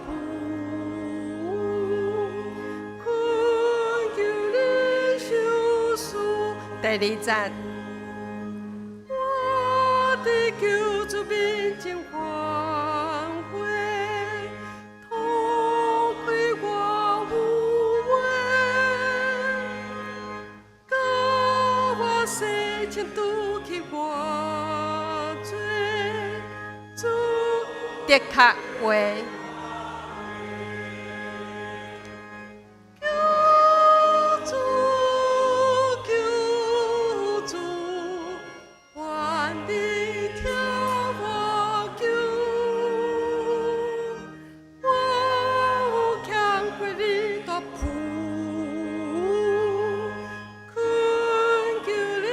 譜，懇求你賞賜。第二節。我佇救主面前歡呼，痛快我有話，教我洗清除去我罪，主的確話。救主，救主，願你聽我求，我有欠過你大譜，懇求你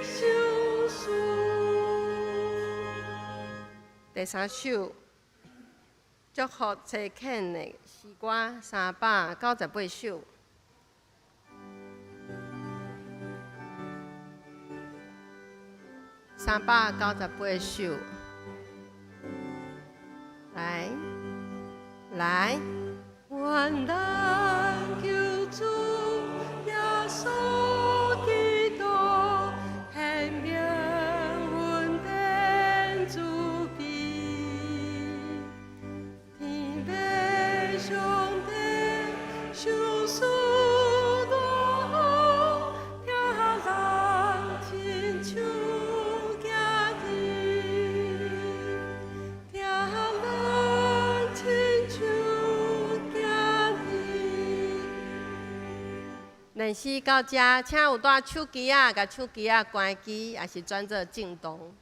賞賜。第三首，祝福差遣的詩歌398首。398首，來，來，願咱救主耶穌基督顯明恩典慈悲，天父上帝賞賜大好，疼咱親像囝兒，疼咱親像囝兒。練習到遮，請有帶手機仔，共手機仔關機，抑是轉做震動。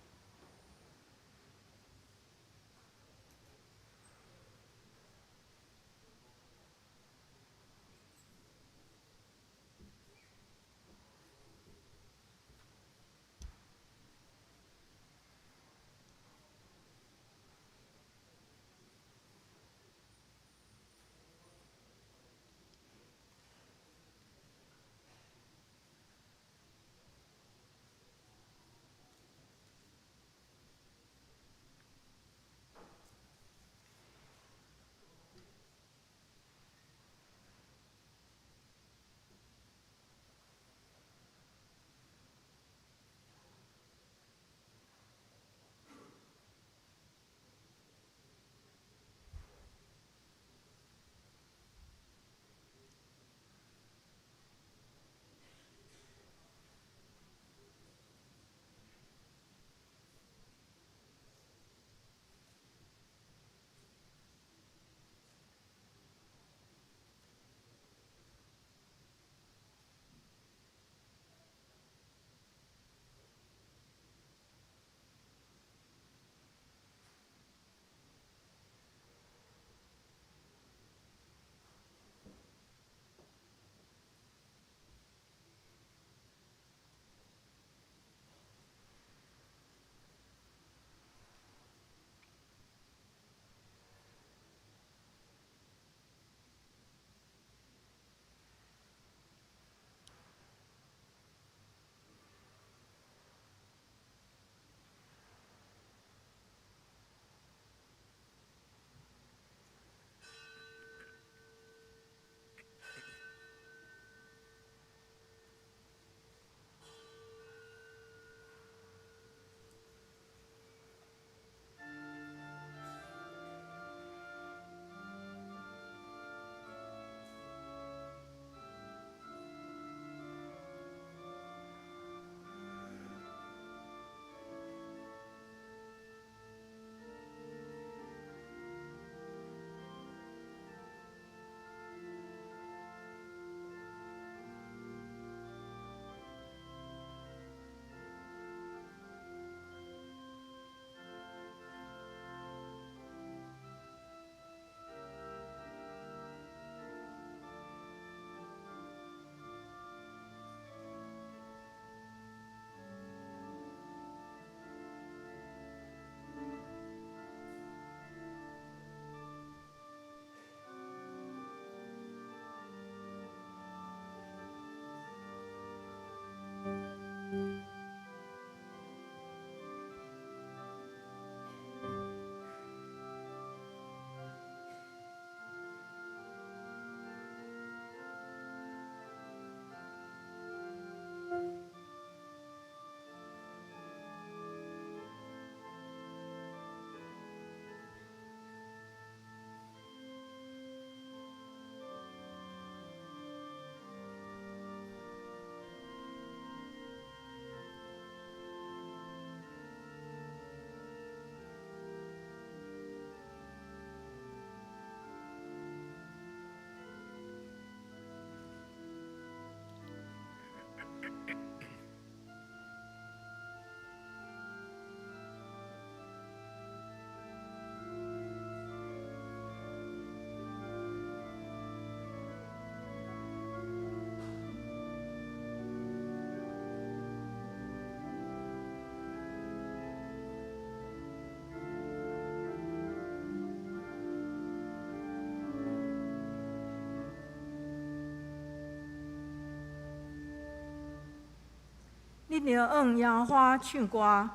你著向耶和華唱歌，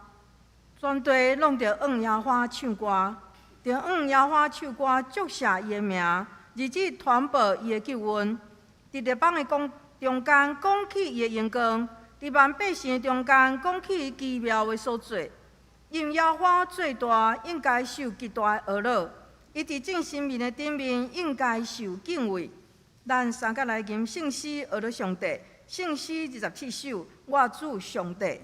全地攏著向耶和華唱歌，著向耶和華唱歌，祝謝伊的名，日日傳報伊的救恩。佇列邦的講中間講起伊的榮光，佇萬百姓的中間講起伊奇妙的所做。因為耶和華最大，應該受極大的呵咾。伊佇眾神明的頂面，應該受敬畏。咱三甲來吟聖詩，呵咾上帝。聖詩27首，我主上帝。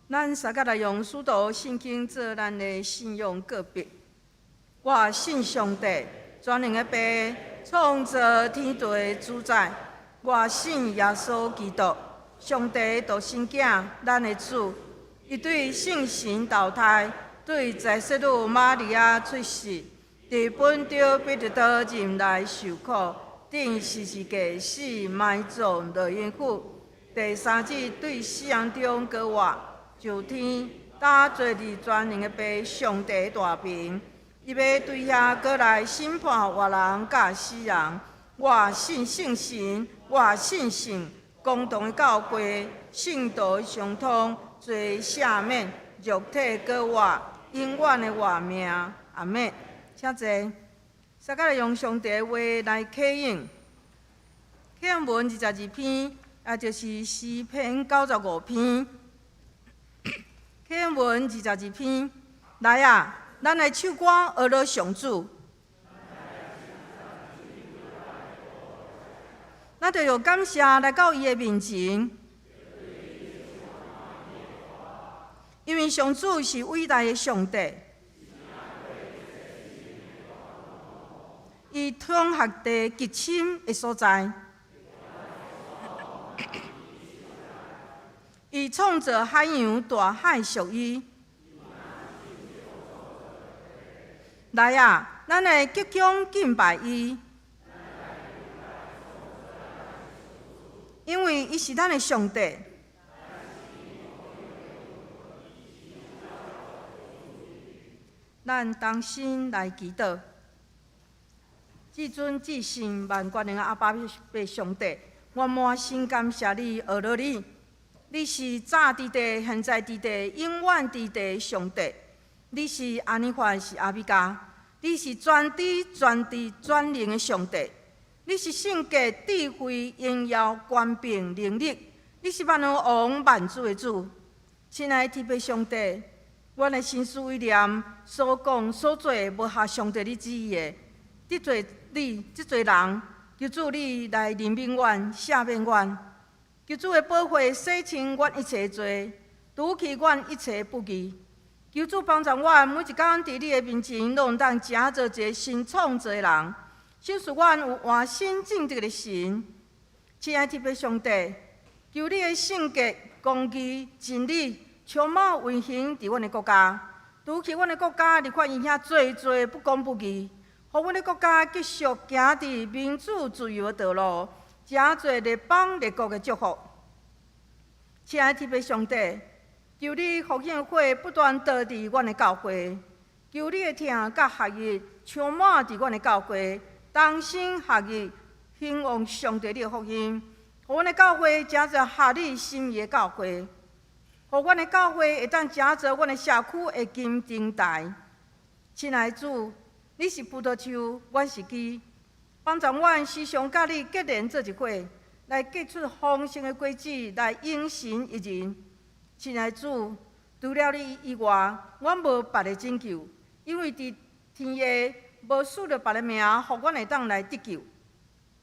咱三甲來用使徒信經做咱的信仰告白。我信上帝，全能的父，創造天地的主宰。我信耶穌基督，上帝獨生囝，咱的主。伊對聖神投胎，對在聖女瑪利亞出世，佇本丟彼拉多任內受苦，釘十字架死埋葬落陰府。第三日對死人中閣活，上天，搭坐佇全能的父上帝大爿。伊欲對遐閣來審判活人佮死人。我信聖神，我信聖公同的教會，聖徒相通，罪赦免，肉體閣活，永遠的活命。阿們。請坐。大家來用上帝的話來啟應。啟應文22篇，也就是詩篇95篇。啟應文二十二篇，來啊！咱來唱歌，呵咾上主。咱著用感謝來到伊的面前，因為上主是偉大的上帝，伊統轄地極深的所在，伊創造海洋，大海屬伊。來啊，咱來鞠躬敬拜伊，因為伊是咱的上帝。咱同心來祈禱，至尊至聖萬權能的阿爸父上帝，我滿心感謝你，呵咾你，你是早佇地、現在佇地、永遠佇地的上帝。你是阿尼法，是阿米迦，你是全知、全智、全能的上帝。你是聖潔、智慧、榮耀、權柄、能力。你是萬王萬主的主。親愛的天父上帝，阮的心思意念所講所做，無合上帝你旨意的，得罪你，得罪人，求主你來憐憫阮、赦免阮。求主的寶血洗清阮一切罪，除去阮一切不義。求主幫助阮，每一工佇你的面前，攏會當成做一个新創造的人，賞賜阮有活新正直的神。親愛的天父上帝，求你的聖潔、公義、真理充滿運行佇阮的國家，除去阮的國家立法院遐濟濟不公不義，予阮的國家繼續行佇民主自由的道路，成做列邦列國的祝福。親愛的天父上帝，求你復興火不斷倒佇阮的教會，求你的疼佮合一充滿佇阮的教會，同心合意興旺上帝你的福音，予阮的教會成做合你心意的教會，予阮的教會會當成做阮的社區的金燈台。親愛的主，你是葡萄樹，阮是枝，幫助阮時常佮你結連做一伙，來結出豐盛的果子，來榮神益人。親愛的主，除了你以外，阮無別的拯救，因為佇天下無賜予別个名，予阮會當來得救。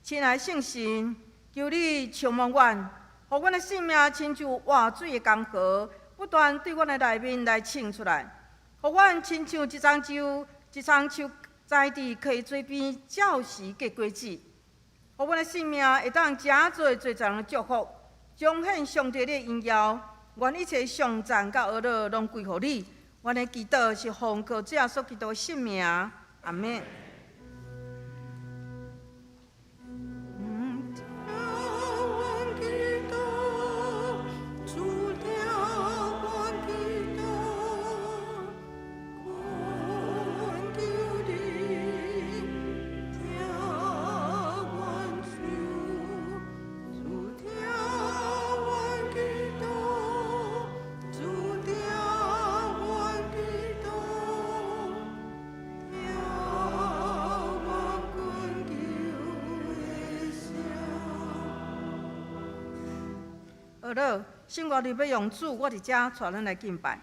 親愛的聖神，求你充滿阮，予阮的生命親像活水的江河，不斷對阮的內面來衝出來，予阮親像一欉樹，一欉樹栽佇溪水邊，照時結果子，予阮的生命會當成做濟人的祝福，彰顯上帝的榮耀。願一切頌讚佮呵咾攏歸予你。阮的祈禱是奉靠主耶穌基督的聖名，阿們。呵咾，聖歌你欲用主，我佇遮帶咱來敬拜。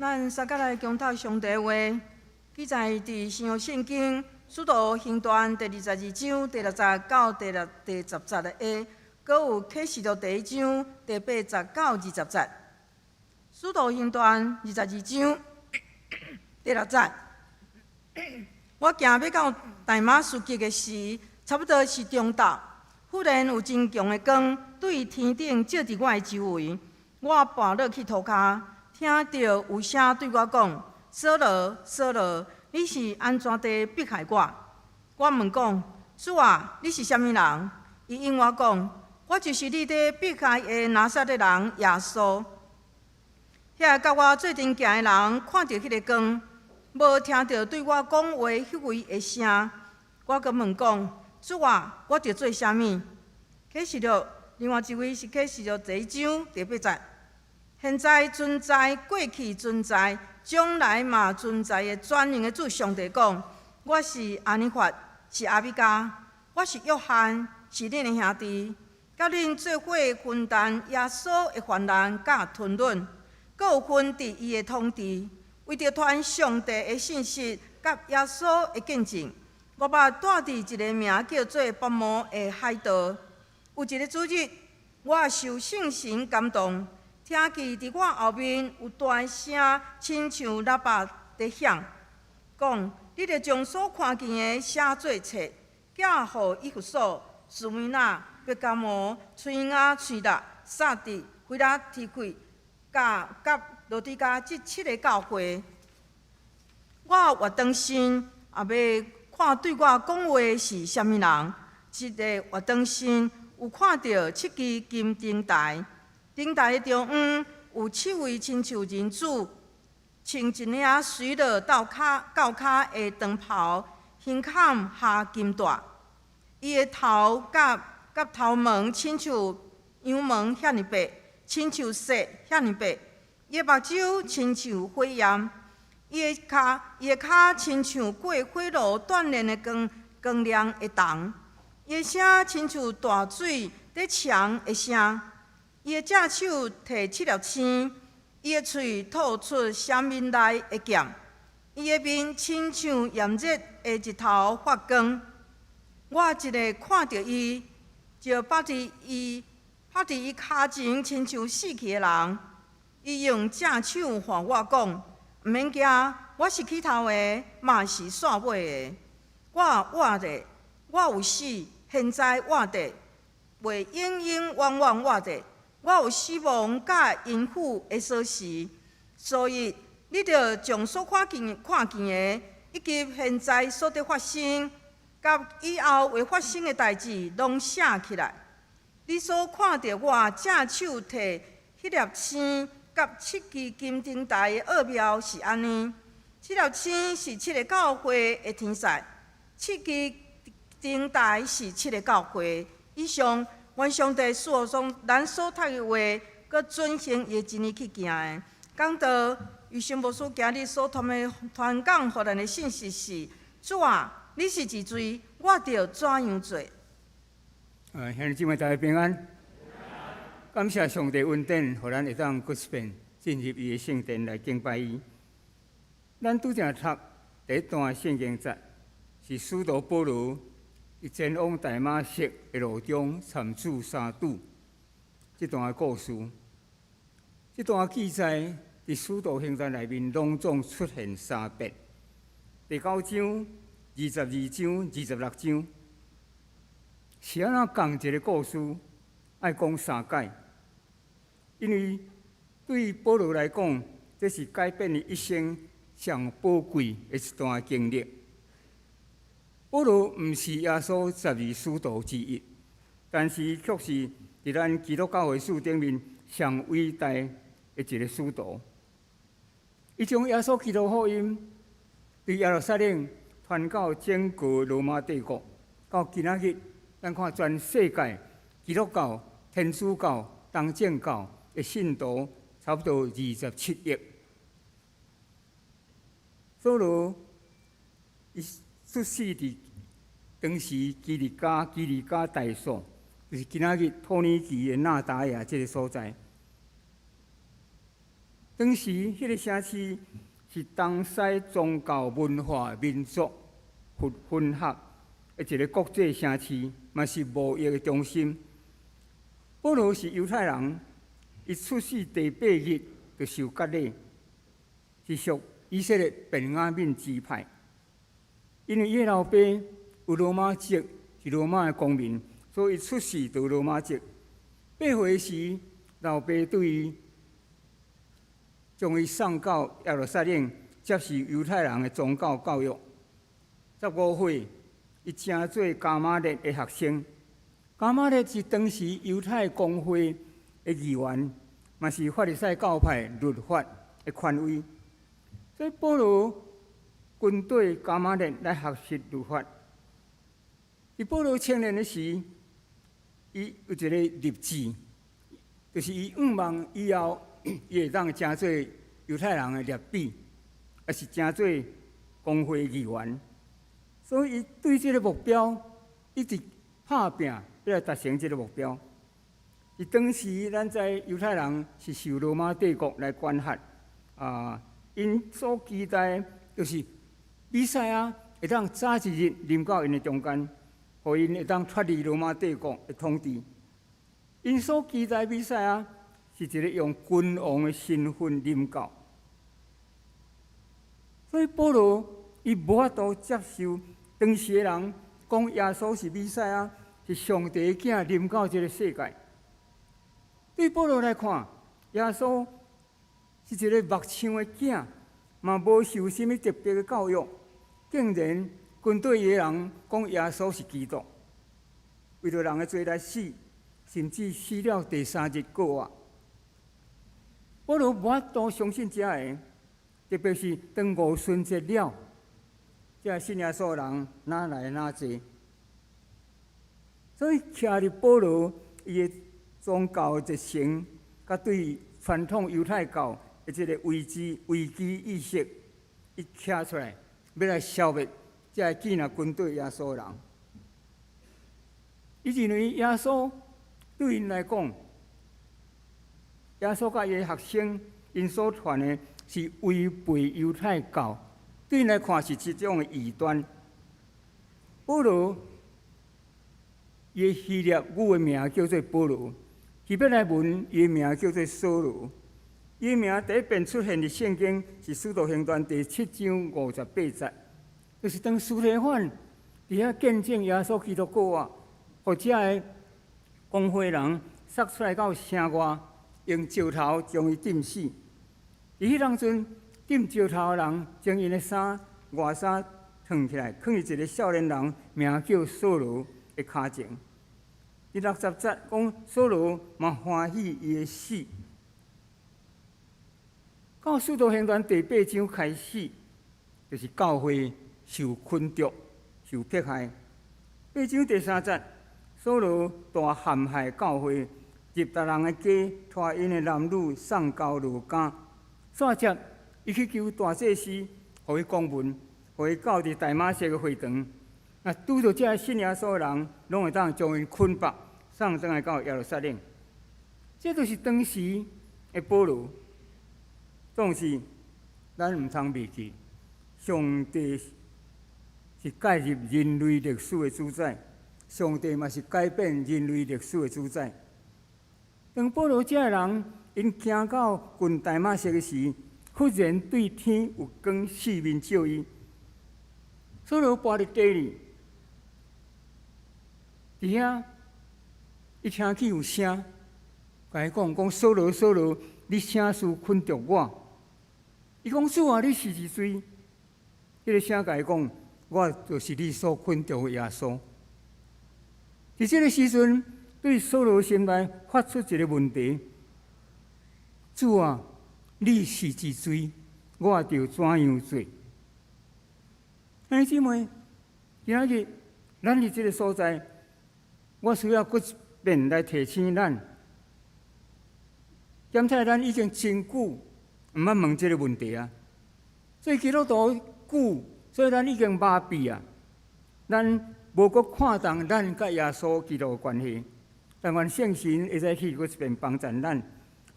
咱三個來恭讀上帝話，記載佇新約聖經使徒行傳第二十二章第六節到第六第十節的話，閣有啟示錄第一章第八節到二十節。使徒行傳二十二章第六節，我行欲到大馬士革的時，差不多是中晝，忽然有真強的光對天頂照佇我的周圍，我跋落去塗跤。聽著有聲對我講：掃羅，掃羅，你是按怎地迫害我？我問講：主啊，你是啥物人？伊應我講：我就是你佇迫害的拿撒勒人耶穌。遐個佮我做陣行的人看著彼个光，無聽著對我講話彼位的聲。我閣問講：主啊，我著做啥物？啟示錄另外一位是啟示錄第一章第八節。現在存在，過去存在，將來嘛存在的全能的主上帝講：我是阿爾法，是阿米迦，我是約翰，是恁的兄弟，佮恁做伙分擔耶穌的患難佮吞忍，閣有分佇伊的統治，為著傳上帝的信息佮耶穌的見證，我捌蹛佇一个名叫做拔摩的海島。有一个主日，我受聖神感動。聽見佇我後面有大聲，親像喇叭佇響，講：你著將所看見的寫做冊，寄予以弗所、士每拿、伯加摩、推雅推喇、撒狄、非拉鐵非、佮羅底迦這七个教會。我倚轉身，也欲看對我講話是啥物人。一个倚轉身，有看著七支金燈臺。燈臺的中央有七位親像人子，穿一領垂落到跤到跤的長袍，胸坎繫金帶。伊的頭佮佮頭毛親像羊毛遐爾白，親像雪遐爾白。伊的目睭親像火焰，伊的跤親像過火爐鍛鍊的光光亮的銅。伊的聲親像大水佇沖的聲。伊的正手提七粒星，伊的喙吐出閃面來的劍，伊的面親像炎熱的日頭發光。我一个看著伊，就趴佇伊跤前，親像死去的人。伊用正手喚我講：毋免驚，我是起頭的，嘛是煞尾的。我活著，我有死，現在活著，袂永永遠遠活著。我有死亡佮陰府的鎖匙，所以你著將所看見的，以及現在所佇發生，佮以後會發生的代誌，攏寫起來。你所看著我正手提彼粒星佮七支金燈臺的奧妙是按呢：七粒星是七个教會的天使，七支燈臺是七个教會。以上。願上帝賜予咱所讀的話，閣遵行伊的真理去行的。講道余生牧師今日所傳的傳講，予咱的信息是：主啊，你是認罪，我著怎樣做？兄弟姊妹大家平安。感謝上帝恩典，予咱會當閣一遍進入伊的聖殿來敬拜伊。咱拄才讀第一段聖經節，是使徒保羅伊前往大馬色的路中參主三拄這段故事。這段記載佇使徒行傳內面攏總出現三遍。第九章、二十二章、二十六章，是按怎仝一个故事愛講三擺？因為對保羅來講，這是改變伊一生上寶貴的一段經歷。保羅毋是耶穌十二使徒之一，但是卻是佇咱基督教會史頂面上偉大的一个使徒。伊將耶穌基督福音佇耶路撒冷傳到整個羅馬帝國，到今仔日，咱看全世界基督教、天主教、東正教的信徒差不多二十七億。掃羅伊出世佇當時基利家大數，就是今仔日土耳其的納達亞這个所在。當時彼个城市是東西宗教文化民族混混合的一个國際城市，嘛是貿易的中心。保羅是猶太人，伊出世第八日就受割禮，是屬以色列便雅憫支派。因為伊的老爸有羅馬籍，是羅馬的公民，所以出世就羅馬籍。8歲時，老爸對伊將伊送到耶路撒冷接受猶太人的宗教教育。15歲，伊成做迦瑪列的學生。迦瑪列是當時猶太公會的議員，嘛是法利賽教派律法的權威。所以保羅跟綴迦瑪列來學習律法。佇保羅青年的時，伊有一个立志，就是伊向望以後，伊會當成做猶太人的拉比，抑是成做公會議員。所以，伊對這个目標一直拍拚，欲來達成這个目標。佇當時，咱知猶太人是受羅馬帝國來管轄，啊，𪜶所期待就是彌賽亞會當早一日臨到𪜶的中間，予𪜶會當脫離羅馬帝國的統治。𪜶所期待彌賽亞是一个用君王的身份臨到，所以保羅伊無法度接受當時的人講耶穌是彌賽亞，是上帝的囝臨到這个世界。對保羅來看，耶穌是一个木匠的囝，嘛無受啥物特別的教育，竟然跟綴伊的人講耶穌是基督，為著人的罪來死，甚至死了第三日復活。保羅無法度相信這个，特別是當五旬節了，這个信耶穌的人哪來哪濟？所以徛佇保羅伊的宗教熱誠，佮對傳統猶太教的這个危機意識，伊徛出來，欲來消滅這个竟然跟綴耶穌的人。伊認為耶穌對𪜶來講，耶穌佮伊的學生，𪜶所傳的是違背猶太教，對𪜶來看是一種的異端。保羅伊的希臘語的名叫做保羅，希伯來文伊的名叫做掃羅。伊的名第一遍出現佇聖經是《使徒行傳》第七章58節，就是當司提反佇遐見證耶穌基督復活，予遮个公會人殺出來到城外，用石頭將伊釘死。佇彼當陣，釘石頭的人將𪜶的衫外衫脫起來，囥佇一个少年人名叫掃羅的跤前。佇60節講，掃羅嘛歡喜伊的死。到使徒行傳第八章開始，就是教會受困著、受迫害。八章第三節，掃羅大陷害教會，入別人的家，拖𪜶的男女送交牢監。煞接，伊去求大祭司，予伊公文，予伊到佇大馬色的會堂。若拄著這个信耶穌的人，攏會當將𪜶捆縛，送轉來到耶路撒冷。這就是當時的保羅。總是咱毋通袂記，上帝是介入人類歷史的主宰，上帝嘛是改變人類歷史的主宰。當保羅這个人𪜶行到近大馬色的時，忽然對天有光四面照伊，掃羅跋佇地裡，佇遐伊聽見有聲，共伊講講掃羅掃羅，你啥事困著我？伊講主啊，你是是誰？彼个聲共伊講，我就是你所困著的耶穌。佇這个時陣，對掃羅心內發出一个問題：主啊，你是是誰？我著怎樣做？兄弟姊妹，今仔日咱佇這个所在，我需要閣一遍來提醒咱，檢查咱已經真久毋捌問這个問題啊。做基督徒久，所以咱已經麻痹啊。咱無閣看重咱佮耶穌基督的關係。但願聖神會使去閣一遍幫助咱，予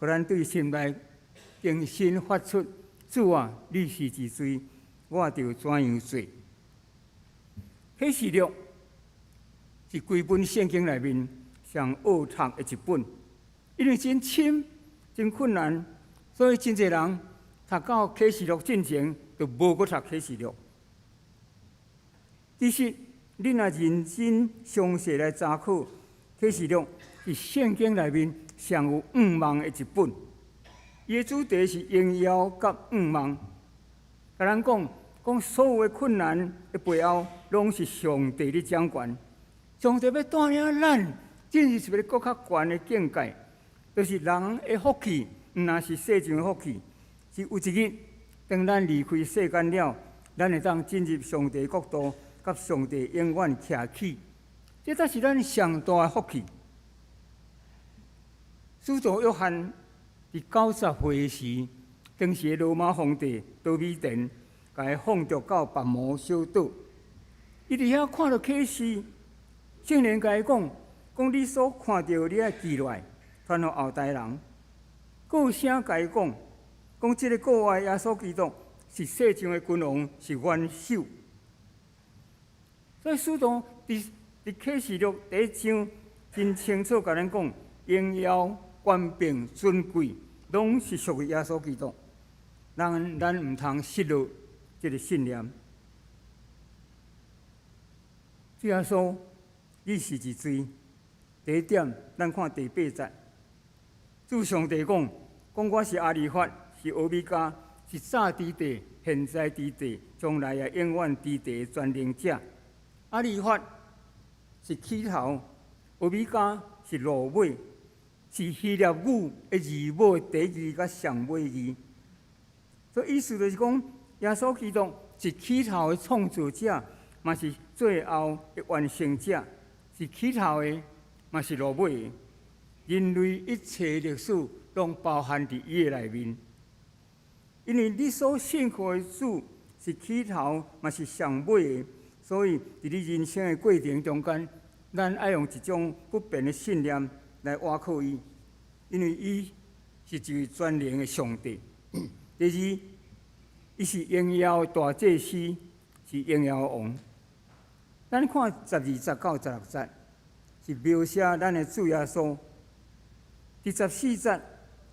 咱對心內重新發出：主啊，你是認罪，我著怎樣做？啟示錄是規本聖經內面上惡讀的一本，因為真深、真困難，所以真濟人讀到啟示錄進前，就無閣讀啟示錄。其實，你若認真詳細來查考啟示錄，是聖經內面上有向望的一本。伊的主題是榮耀佮向望。共咱講，講所有的困難的背後，攏是上帝佇掌權。上帝欲帶領咱進入一个閣較懸的境界，就是人的福氣，毋但是世上的福氣，是有一日，當咱離開世間了，咱會當進入上帝國度，佮上帝永遠徛起。這才是咱上大的福氣。使徒約翰佇90歲時，當時的羅馬皇帝多米田，共伊放逐到拔摩小島。伊佇遐看著啟示，聖靈共伊講：講你所看著，你愛記落來，傳予後代人。閣有聲共伊講：講這个國外耶穌基督是世上的君王，是元首。所以使徒佇啟示錄第一章真清楚共咱講，榮耀、權柄、尊貴，攏是屬於耶穌基督。咱毋通失落這个信念。主耶穌，你是認罪。第一點，咱看第八節。主上帝講：講我是阿利法，是歐米伽，是早佇地、現在佇地、將來也永遠佇地的全能者。阿利法是起頭，歐米伽是落尾，是希臘語的字母的第一字佮上尾字。所以意思就是講，耶穌基督是起頭的創造者，嘛是最後的完成者，是起頭的，嘛是落尾的。人類一切歷史攏包含佇伊的內面。因為你所信靠的主是起頭，嘛是上尾的，所以佇你人生的過程中間，咱愛用一種不變的信念來倚靠伊，因為伊是一位全能的上帝。第二，伊是榮耀的大祭司，是榮耀的王。咱看12節到16節，是描寫咱的主耶穌。第14節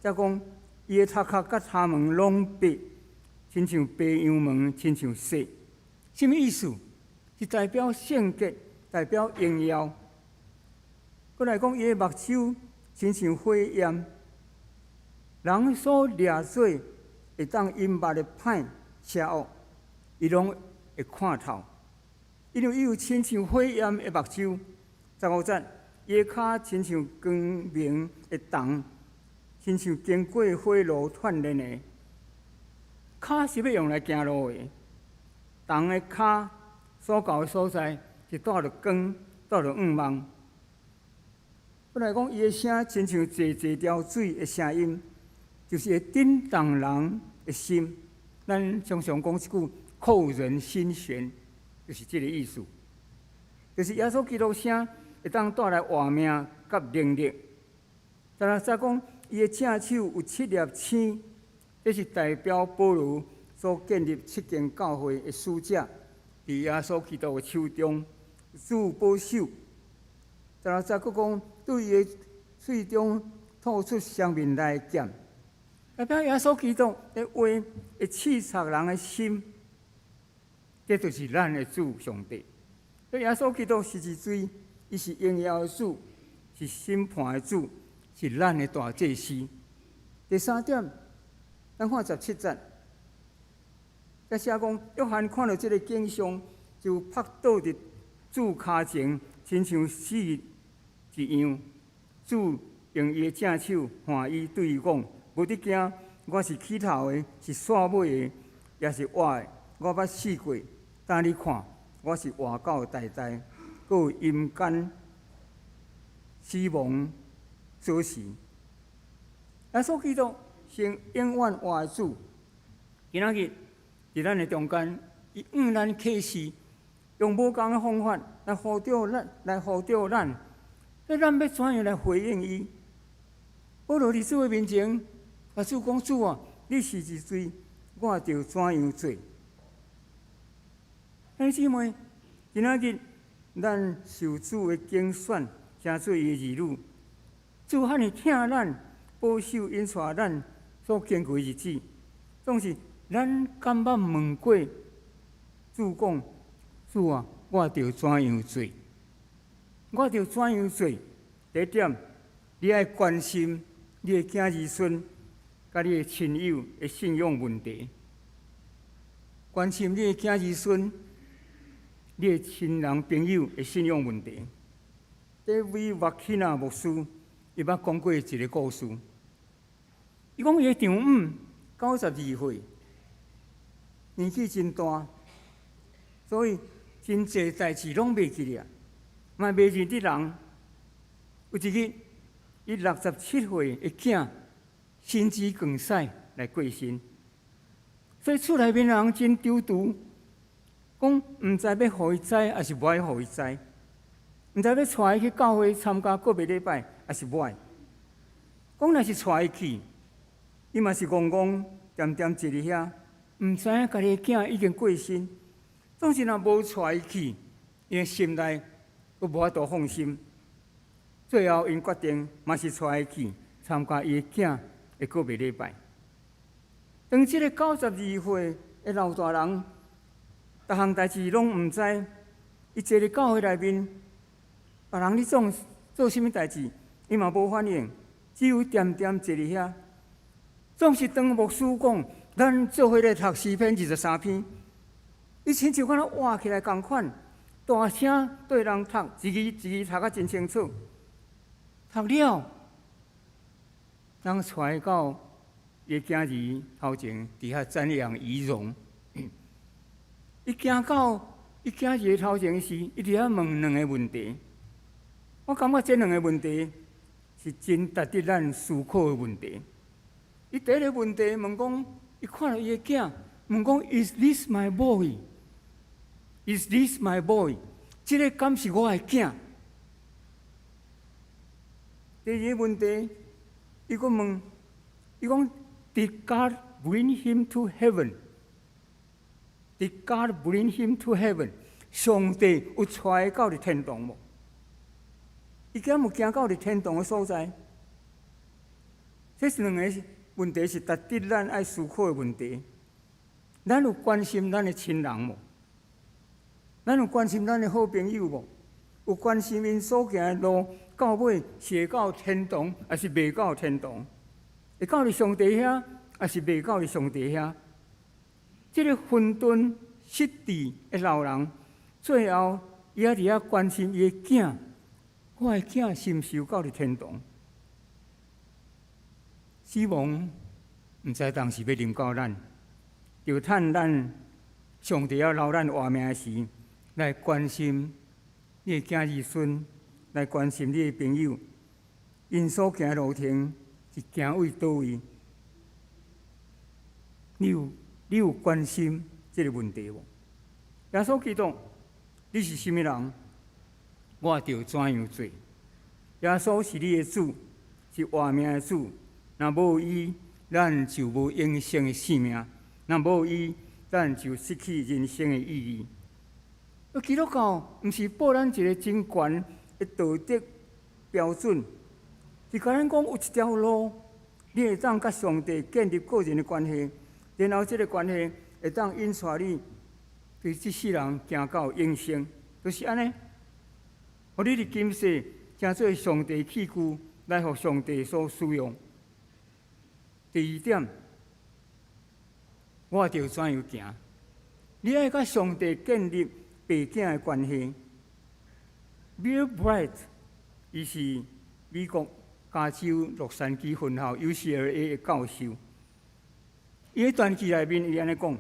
才講，伊的頭殼佮頭毛攏白，親像白羊毛，親像雪。啥物意思？是代表聖潔，代表榮耀。閣來講，伊的目睭親像火焰，人所掠做會當隱密的歹邪惡，伊攏會看透。因為伊有親像火焰的目睭。15節，伊的跤親像光明的銅，親像經過火爐鍛鍊的。跤是欲用來行路的，銅的跤所到的所在是帶著光，帶著向望。閣來講，伊的聲親像濟濟條水的聲音，就是會震動人的心。咱常常講這句扣人心弦，就是這个意思。就是耶穌基督聲會當帶來活命佮能力。16節講，伊的正手有七粒星，這是代表保羅所建立七間教會的使者，佇耶穌基督的手中，主保守。16節閣講，對伊的喙中吐出雙面刃的劍，代表耶穌基督的話會刺插人的心，這就是咱的主上帝。所以耶穌基督是認罪，伊是榮耀的主，是審判的主，是咱的大祭司。第三點，咱看17節，這寫講約翰看著這个景象，就仆倒佇主跤前，親像死一樣。主用伊的正手挽伊，對伊講：無得驚，我是起頭的，是煞尾的，也是活的。我捌死過，但你看，我是活到代代，閣有陰間、死亡鎖匙。耶穌基督是永遠活的主，今仔日佇咱的中間，伊向咱啟示，用無仝的方法來呼召咱，來呼召咱。所以咱欲怎樣來回應伊？保羅佇主的面前，共主講主啊，你是誰，我著怎樣做。兄弟姊妹，今仔日咱受主的揀選，成做伊的兒女，主遐爾疼咱，保守引帶咱所經過的日子，總是咱敢捌問過主講：主啊，我著怎樣做？我著怎樣做？第一點，你愛關心你的囝兒孫佮你的親友的信仰問題，關心你的囝兒孫、你的親人朋友的信仰問題。這位麥克納牧師，伊捌講過一個故事。伊講伊的丈母92歲，年紀真大，所以真濟代誌攏袂記得，嘛袂認得人。有一日，伊67歲的囝心肌梗塞來過身，所以厝內面人真躊躇，講毋知欲予伊知，抑是無愛予伊知？毋知欲帶伊去教會參加告別禮拜，抑是無愛？講若是帶伊去，伊嘛是戇戇恬恬坐佇遐，毋知影家己的囝已經過身。總是若無帶伊去，伊的心內閣無法度放心。最後，𪜶決定嘛是帶伊去參加伊的囝的告別禮拜。當這个92歲的老大人，逐項代誌攏毋知，伊坐佇教會內面，別人咧創做啥物代誌，伊嘛無反應，只有恬恬坐佇遐。總是當牧師講，咱做伙來讀詩篇23篇，伊親像敢若活起來仝款，大聲對人讀，一字一字讀甲真清楚。讀了，人帶到伊囝兒頭前，佇遐瞻仰遺容。伊行到伊囝兒的頭前時，伊佇遐問兩個問題。我感覺這兩個問題是真值得咱思考的問題。伊第一個問題問講，伊看著伊的囝，問講：Is this my boy? Is this my boy? 這个敢是我的囝？第二個問題，伊閣問，伊講：Did God bring him to heaven? Did God bring him to heaven? 上帝有帶伊到佇天堂無？伊敢有行到佇天堂的所在？這是兩個問題，是值得咱愛思考的問題。咱有關心咱的親人無？咱有關心咱的好朋友無？有關心𪜶所行的路，到尾是會到天堂，抑是袂到天堂？會到佇上帝遐，抑是袂到佇上帝遐？這个混沌失智的老人，最後伊猶佇遐關心伊的囝，我的囝是毋是有到佇天堂？死亡毋知當時欲臨到咱，就趁咱上帝猶留咱活命時，來關心你的囝兒孫，來關心你的朋友，𪜶所行的路程是行為佗位？你有關心這个問題無？耶穌基督，你是啥物人？我就怎樣做。耶穌是你的主，是活命的主。若無伊，咱就無永生的性命；若無伊，咱就失去人生的意義。基督教毋是報咱一个真懸的道德標準，是共咱講有一條路，你會當佮上帝建立個人的關係，然後這个關係會當引帶你對這世人行到永生，就是按呢。予你佇今世成做上帝器具，來予上帝所使用。第二點，我著怎樣行？你愛佮上帝建立爸囝的關係。Bill Bright，伊是美國加州洛杉磯分校 UCLA 的教授。伊佇傳記內面，伊按呢講：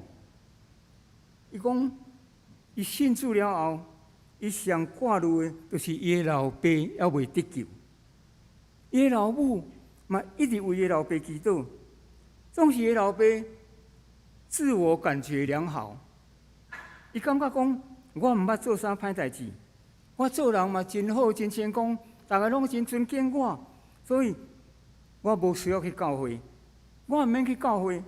伊講，伊信主了後，伊上掛慮的，就是伊的老爸猶未得救。伊的老母嘛一直為伊的老爸祈禱，總是伊的老爸自我感覺良好，伊感覺講我毋捌做啥歹代誌，我做人嘛真好，真成功，逐个攏真尊敬我，所以我無需要去教會，我毋免去教會。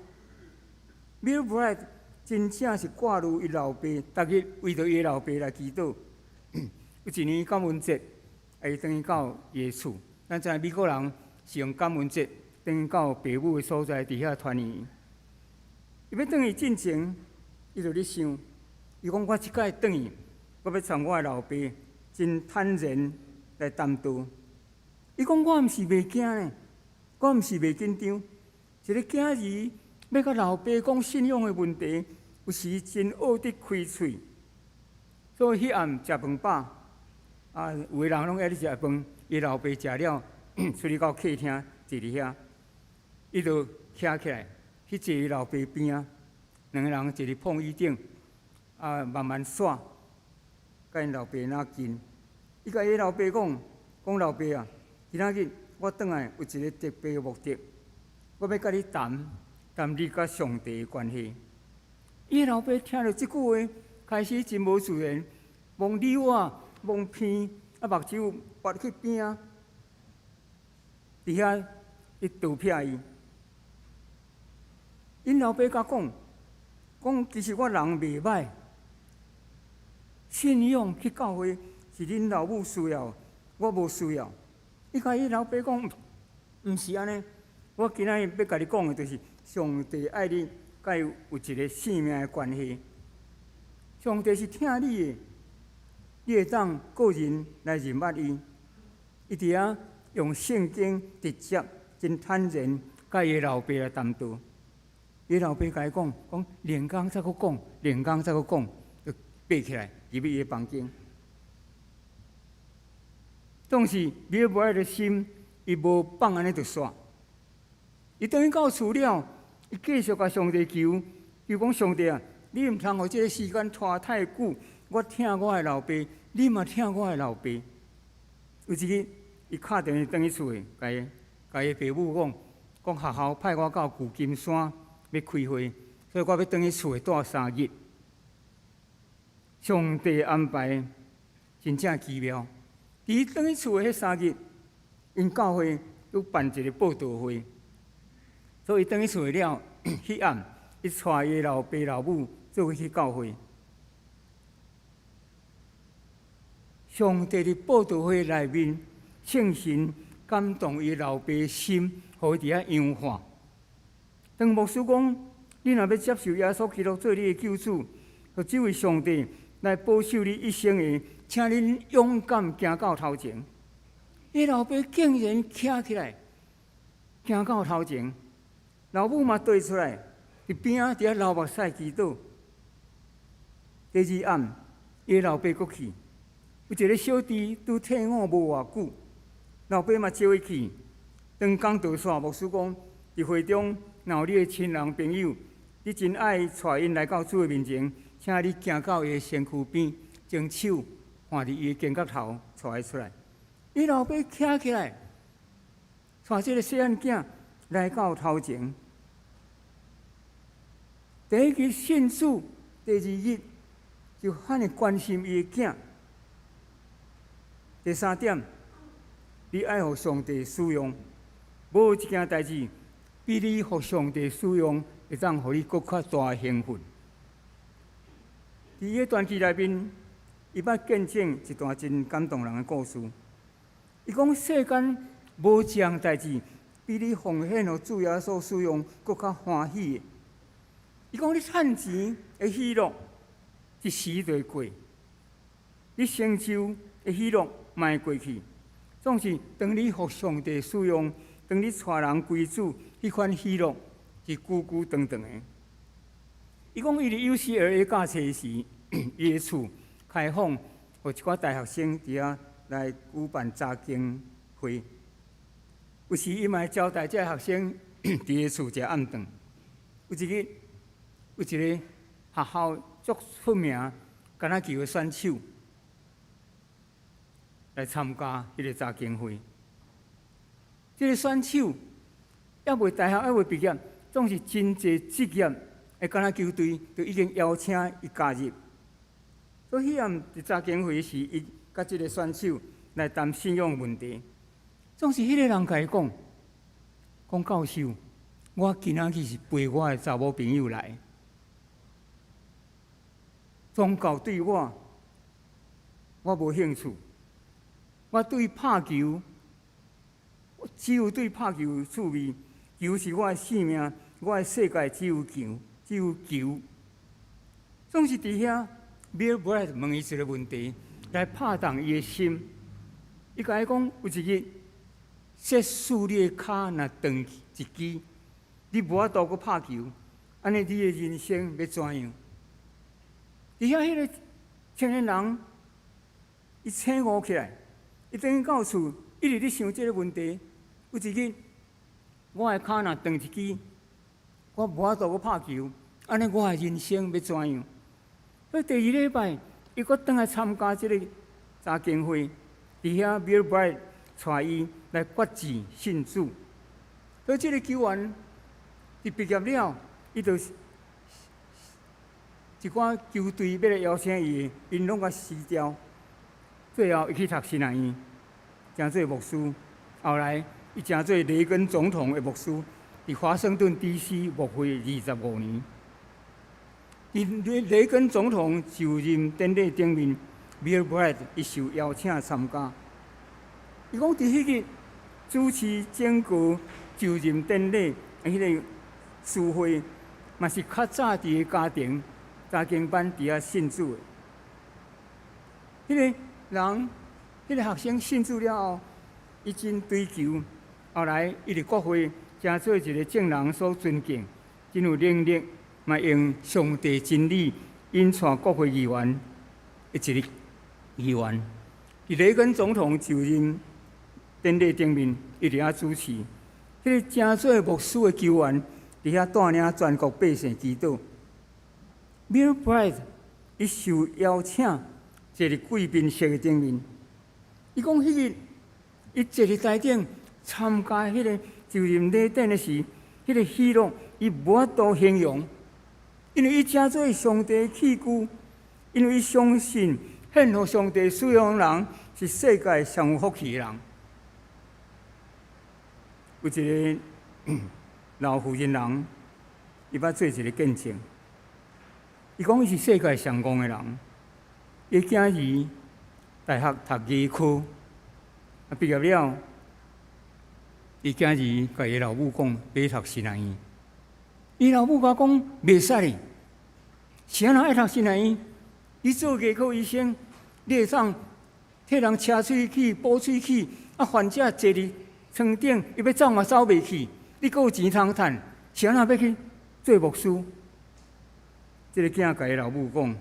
Bill Bright 真正是掛慮伊老爸，逐日為著伊老爸來祈禱。有一年感恩節，伊轉去到伊的厝。咱知美國人是用感恩節轉到爸母的所在，佇遐團圓。伊欲轉去進前，伊就咧想，伊講我這擺轉去，我欲參我的老爸真坦然來談道。伊講我毋是袂驚呢，我毋是袂緊張。一个囝兒欲佮老爸講信仰的問題，有時真僫得開喙。所以彼暗食飯飽，啊，有的人攏愛咧食飯，伊老爸食了，出去到客廳坐佇遐，伊就徛起來去坐伊老爸邊仔，兩个人坐佇碰椅頂，啊，慢慢煞，佮𪜶老爸若近。伊共伊老爸講，講老爸啊，今仔日我轉來有一个特別的目的，我欲佮你談談你佮上帝的關係。伊老爸聽著這句話，開始真無自然，摸扭啊，摸鼻，啊，目睭撥去邊仔，佇遐伊逃避伊。𪜶老爸共講，講其實我人袂䆀，信仰去教會是恁老母需要，我無需要。伊共伊老爸講，毋是按呢，我今仔日欲共你講的，就是上帝愛你，佮伊有一个生命的關係。上帝是疼你的，你會當個人來認捌伊。伊佇遐用聖經直接真坦然，佮伊老爸來談道。伊老爸共伊講，講明工再閣講，明工再閣講，就爬起來入去伊的房間。總是米伯的心，伊無放按呢就煞。伊轉去到厝了，伊繼續共上帝求，求講上帝啊，你毋通予這个時間拖太久。我疼我的老爸，你嘛疼我的老爸。有一日，伊敲電話轉去厝的，共伊爸母講，講學校派我到舊金山欲開會，所以我欲轉去厝的蹛3日。上帝安排真正奇妙。佇伊轉去厝的彼3日，𪜶教會閣辦一个佈道會，所以轉去厝了，彼暗伊帶伊老爸老母做伙去教會。上帝佇佈道會內面，聖神感動伊老爸心，予伊佇遐仰看。當牧師講，你若欲接受耶穌基督做你的救主，予這位上帝來保守你一生的，請恁勇敢行到頭前。伊老爸竟然徛起來，行到頭前，老母嘛綴出來，佇邊仔佇遐流目屎祈禱。第二暗，伊老爸閣去，有一个小弟拄退伍無偌久，老爸嘛招伊去。當講道煞，牧師講，佇會中若有你的親人朋友，你真愛帶𪜶來到主的面前，請你行到伊的身軀邊，將手放佇伊的肩胛頭，帶伊出來。伊老爸徛起來，帶這个細漢囝來到頭前。第一日信主，第二日就遐爾關心伊的囝。第三點，你愛予上帝使用，無一件代誌比你予上帝使用會當予你閣較大興奮。佇伊的傳記內面，伊捌見證一段真感動人的故事。伊講世間無一項代誌比你奉獻予主耶穌使用閣較歡喜的。伊講你趁錢的喜樂一時就會過，你成就的喜樂嘛會過去。總是當你予上帝使用，當你帶人歸主，彼款喜樂是久久長長的。伊講伊佇 UCLA 教冊時，伊的厝開放，予一寡大學生佇遐來舉辦查經會。有時伊嘛會招待這學生佇伊厝食暗頓。有一日，有一个學校足出名橄欖球的選手來參加彼个查經會。這个選手猶未大學，猶未畢業，總是真濟職業的橄欖球隊都已經邀請伊加入。所以彼暗佇查經會時，伊佮這个選手來談信仰問題。總是彼个人共伊講，講教授，我今仔日是陪我的查某朋友來。宗教對我，我無興趣。我對拍球，只有對拍球有趣味。球是我的生命，我的世界只有球，只有球。總是佇遐，Bill Bright 問伊一個問題，來拍動伊的心。伊共伊講，有一日，即使你的跤若斷一支，你無法度閣拍球，按呢你的人生欲怎樣？佇遐彼個青年人，伊醒悟起來，伊轉去到厝，一直咧想這個問題。有一日，我的跤若斷一支，我無法度閣拍球，按呢我的人生欲怎樣？所以第二禮拜，伊閣轉來參加這个查經會，佇遐 Bill Bright 帶伊來決志信主。所以這个球員佇畢業了，伊就一寡球隊欲來邀請伊，𪜶攏共辭掉。最後，伊去讀神學院，成做牧師。後來，伊成做雷根總統的牧師，佇華盛頓 D.C. 牧會25年。佇雷根總統就任典禮頂面，Bill Bright 伊受邀請參加。伊講佇彼日主持整個就任典禮，彼个司會嘛是較早佇个家庭查經班佇遐信主的。彼个人，彼个學生信主了後，伊真追求。後來，伊佇國會成做一个眾人所尊敬、真有能力，嘛用上帝真理引帶國會議員的一个議員。佇雷根總統就任典禮頂面，伊佇遐主持。彼个成做牧師的球員，佇遐帶領全國百姓祈禱。Bill Bright 伊受邀請坐佇貴賓席的頂面。伊講彼日，伊坐佇台頂參加彼个就任禮典的時，彼个喜樂，伊無法度形容，因為伊成做上帝器具，因為伊相信獻予上帝使用人是世界上有福氣的人。有一个老婦人人，伊捌做一个見證。伊講伊是世界上戇的人，伊囝兒大學讀牙科，啊畢業了，伊囝兒共伊老母講欲讀神學院。伊老母共講袂使哩，誰人愛讀神學院？你做牙科醫生，你會當替人車喙齒、補喙齒，啊患者坐佇床頂，伊欲走嘛走袂去，你閣有錢通趁，誰人欲去做牧師？這个囝共伊老母講，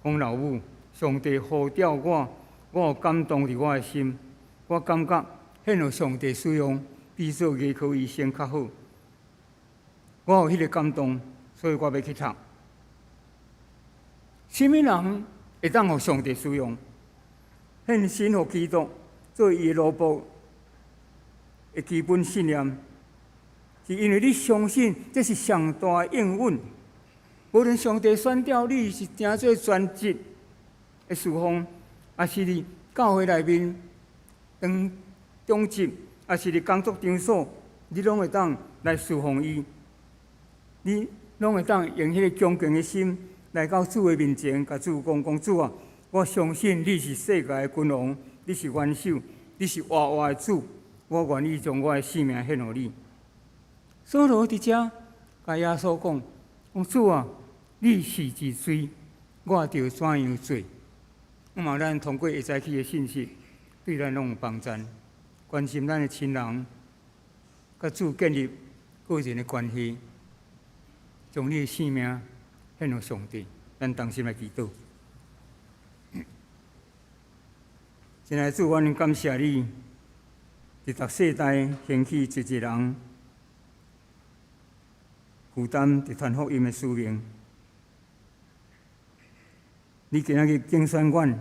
講老母，上帝呼召我，我有感動佇我的心，我感覺獻予上帝使用，比做牙科醫生較好。我有彼个感動，所以我欲去讀。啥物人會當予上帝使用？獻身予基督做伊的奴僕的基本信念，是因為你相信這是上大的應允。無論上帝選召你是成做全職的事奉，抑是佇教會內面當長執，抑是佇工作場所，你攏會當來事奉伊。你攏會當用彼個恭敬的心來到主的面前，共主講講主啊，我相信你是世界的君王，你是元首，你是活活的主，我願意將我的性命獻予你。掃羅佇遮共耶穌講，講主啊，你是認罪，我著怎樣做？毋嘛，咱通過下早起的信息，對咱攏有幫助，關心咱的親人，佮主建立個人的關係，將你的性命獻予上帝。咱同心來祈禱。親愛的主，阮感謝你，佇逐世代興起一個人，負擔佇傳福音的使命。你今仔日揀選阮，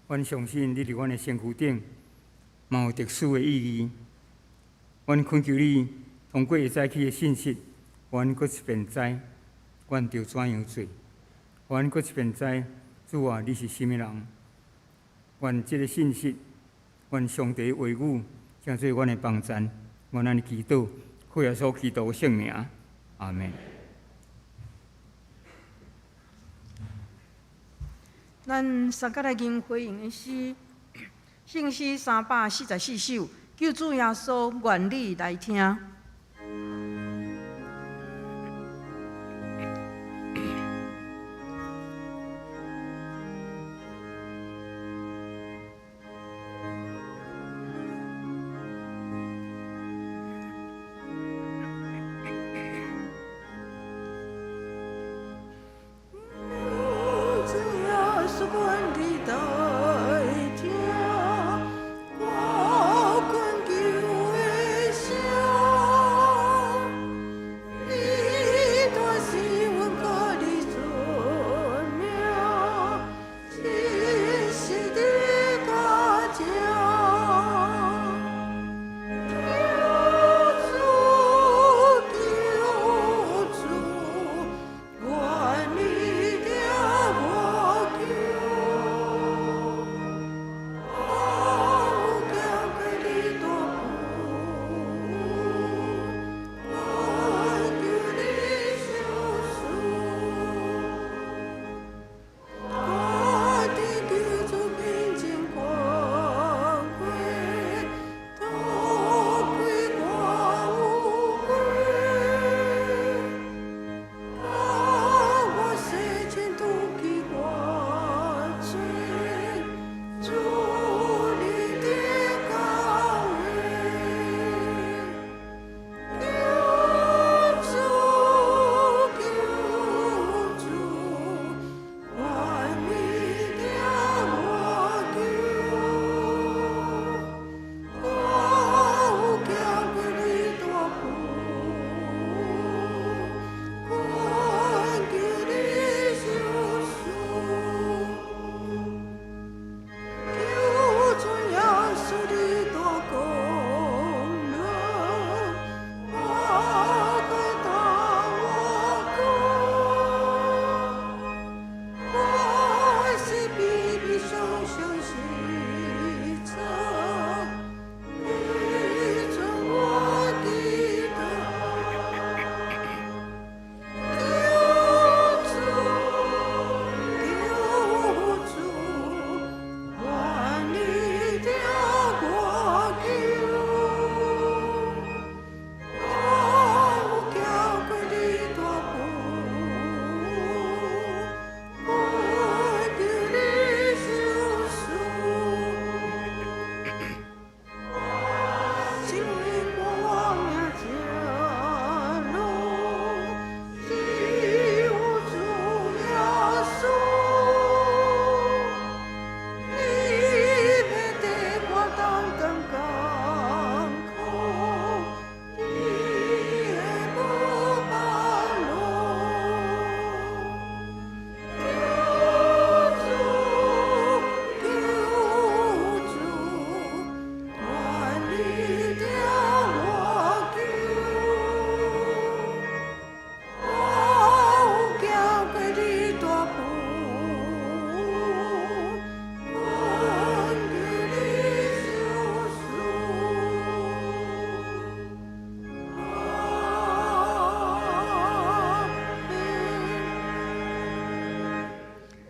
阮相信你佇阮的身軀頂，嘛有特殊的意義。阮懇求你，通過下早起的信息，予阮閣一遍知，阮著怎樣做？予阮閣一遍知，主啊，你是啥物人？願這个信息，願上帝的話語，成做阮的幫贊。阮按呢祈禱，靠耶穌基督的聖名，阿門。咱三個來吟回應的詩，聖詩344首，救主耶穌願你來聽。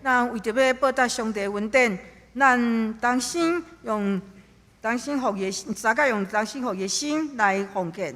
咱為著欲報答上帝恩典，咱同心用同心服伊，三個用同心服伊的心來奉獻。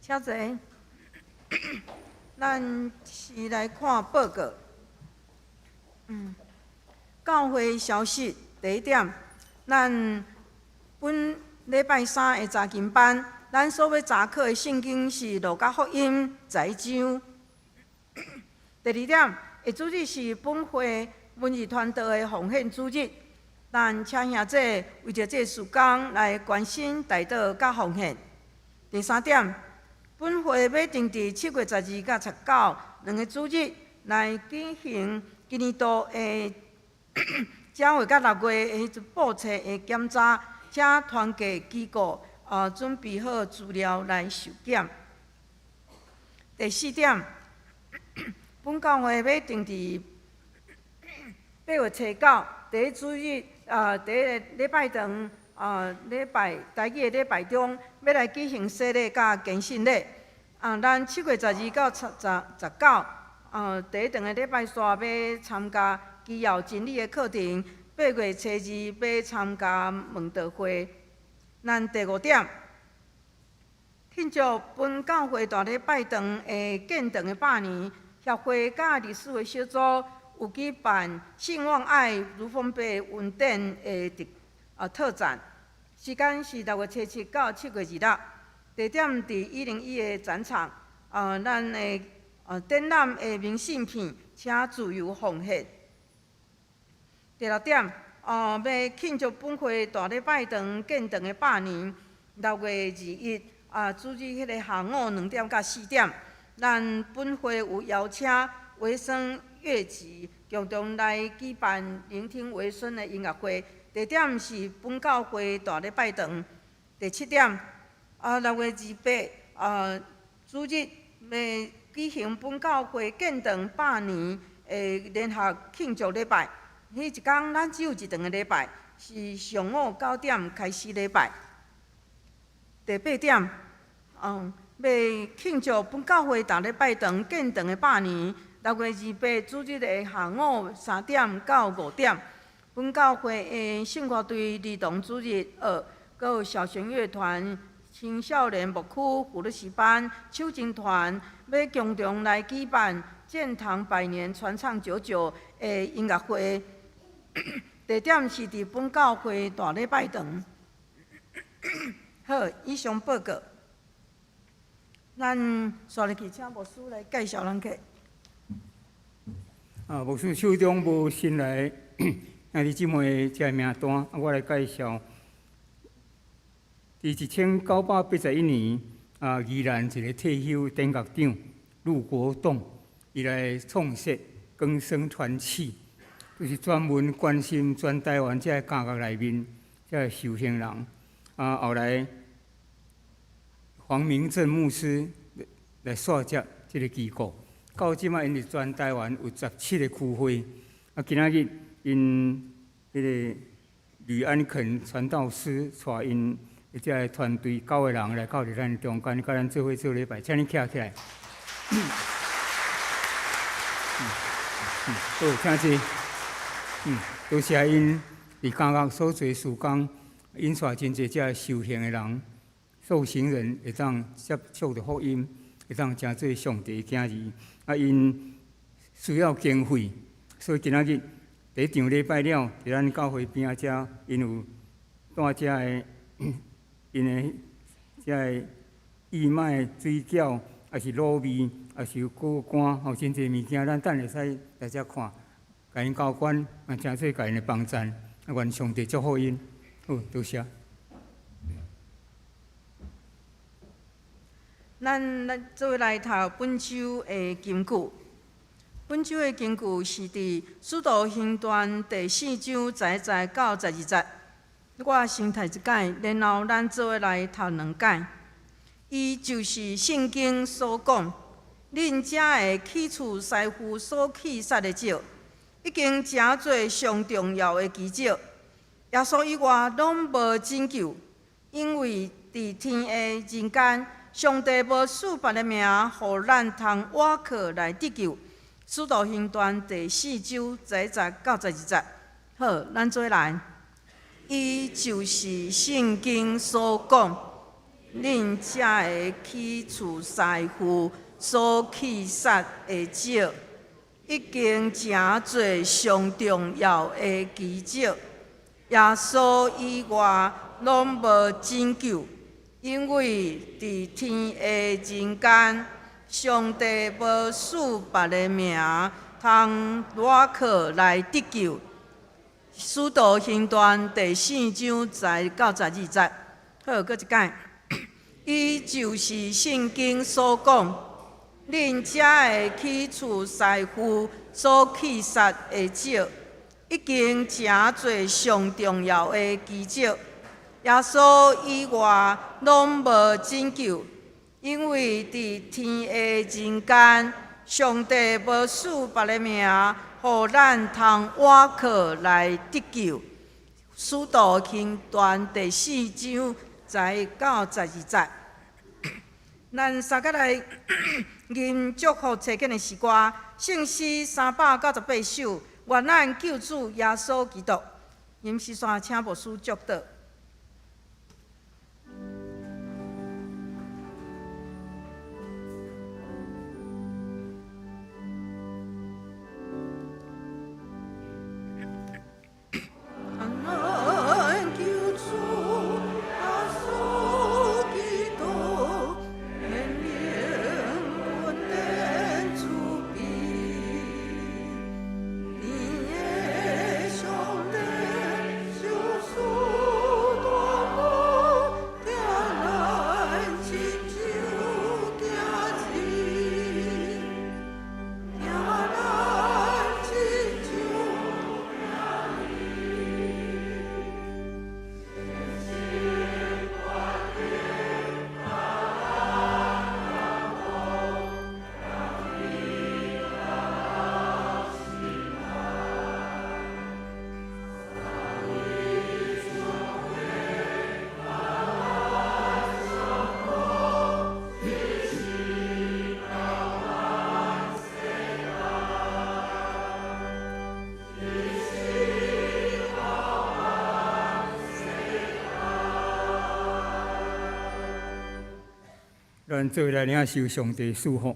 請坐。咱是來看報告。教會消息第一點，咱本禮拜三的查經班，咱所欲查考的聖經是《路加福音》11章。第二點，下主日是本會文字傳道的奉獻主日，咱請兄弟為著這個事工來關心、代禱佮奉獻。第三點，本會欲定佇7月12佮19兩个主日來舉行今年度的正月佮六月的彼陣簿冊的檢查，請團契機構準備好資料來受檢。第四點，本教會欲定佇8月初9第一主日第一个禮拜堂禮拜台語的禮拜中，欲來舉行洗禮佮堅信禮。咱7月12到19，第一堂的禮拜三欲參加基要真理的課程，8月初2欲參加問道會。咱第五點，慶祝本教會大禮拜堂的建堂的百年，協會佮理事會小組有舉辦信望愛如豐伯恩典的特展，時間是6月初7到7月26，地點佇101的展場。咱的展覽的明信片，請自由奉獻。第六點，欲慶祝本會大禮拜堂建堂的百年，6月21主日彼个下午2點到4點，咱本會有邀請維生樂集共同來舉辦聆聽維生的音樂會，地點是本教會大禮拜堂。第七點，6月28主日欲舉行本教會建堂百年的聯合慶祝禮拜。彼一工咱只有一堂的禮拜，是上午9點開始禮拜。第八點，欲慶祝本教會大禮拜堂建堂的百年，6月28主日的下午3點到5點，本教會的聖歌隊兒童主日學，閣有小弦樂團、青少年牧區輔女詩班、手琴團，欲共同來舉辦建堂百年傳唱久久的音樂會。地點是佇本教會大禮拜堂。好，以上報告。咱紲入去，請牧師來介紹咱客。牧師手中無新來兄弟姊妹這个名單，我來介紹。佇1981年，宜蘭一个退休典獄長陸國棟，伊來創設更生團契，就是專門關心全台灣這个監獄內面這个受刑人。後來黃明正牧師來紲接這个機構，到這擺𪜶佇全台灣有17个區會。今仔日𪜶彼个呂安肯傳道師帶𪜶這个團隊九个人來到佇咱中間，佮咱做伙做禮拜，請恁徛起來。好，請坐。多謝𪜶佇監獄所做事工，𪜶帶真濟這受刑的人、受刑人會當接觸著福音，會當成做上帝的囝兒。𪜶需要經費，所以今仔日第一場禮拜了，佇咱教會邊仔遮，𪜶有帶遮个𪜶的遮个義賣水餃，抑是滷味，抑是有果乾，吼，真濟物件，咱等會使來遮看，共𪜶交關，誠做共𪜶的幫贊，願上帝祝福𪜶。好，多謝。咱來做伙來讀本週的金句。本週的金句是佇《使徒行傳》第四章11節到12節。我先讀一擺，然後咱做伙來讀兩擺。伊就是聖經所講，恁遮的起厝師傅所棄殺的石，已經成做上重要的基石。耶穌以外攏無拯救，因為佇天下人間，上帝無賜別个名，予咱通倚靠來得救。使徒行傳第四章11節到12節。好，咱做伙來。伊就是聖經所講，恁才會去除師傅所棄殺的者，已經成做上重要的基石。耶穌以外攏無拯救，因為佇天下人間，上帝無賜別个名，通倚靠來得救。使徒行傳第四章10到12節，好，閣一擺。伊就是聖經所講，恁才會去除師傅所棄殺的者，已經成做上重要的基石。耶穌以外攏無拯救，因為佇天下人間，上帝無賜別个名，予咱通倚靠來得救。使徒行傳第四章10到12節。咱三個來吟祝福齊建的詩歌，聖詩398首，願咱救主耶穌基督。吟詩煞請牧師祝禱。咱做伙來領受上帝賜福，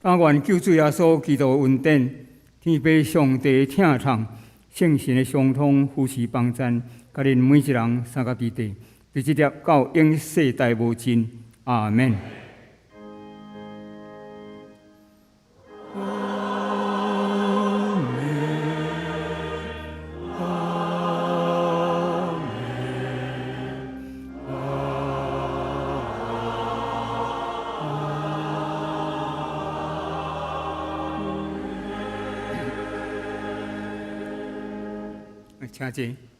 但願救主耶穌基督的恩典、天父上帝的疼痛、聖神的相通、扶持幫贊，佮恁每一人三甲弟弟，直直到永世代無盡。阿門。請坐。